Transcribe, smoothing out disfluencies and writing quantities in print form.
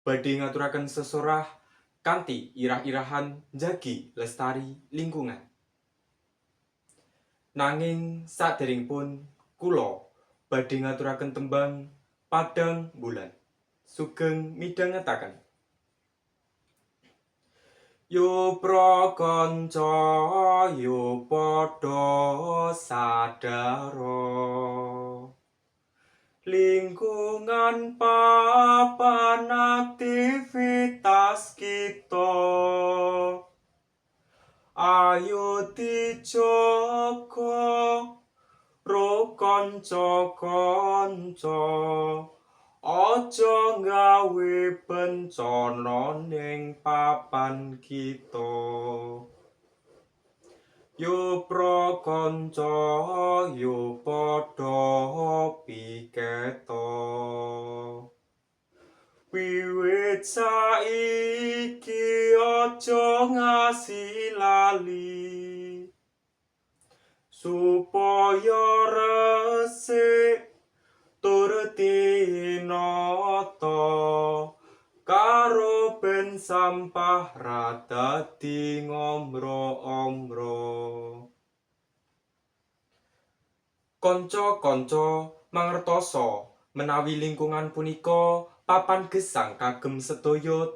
Badhe ngaturaken sesorah kanthi irah-irahan njagi lestari lingkungan. Nanging saderengipun kula badhe ngaturaken tembang Padhang Bulan. Sugeng midhangetaken. Yo prakanca, yo padha sadhara, lingkungan papan aktivitas kita. Ayo dijaga ro kanca-kanca, aja gawe bencana ning papan kita. Yo prakanca, yo padha piketa, wiwit saiki aja ngasi lali, supaya resik tur tinata karo ben sampah ra dadi ngombro-ombro. Kanca-kanca mangertosa menawi lingkungan punika papan gesang kagem sedaya.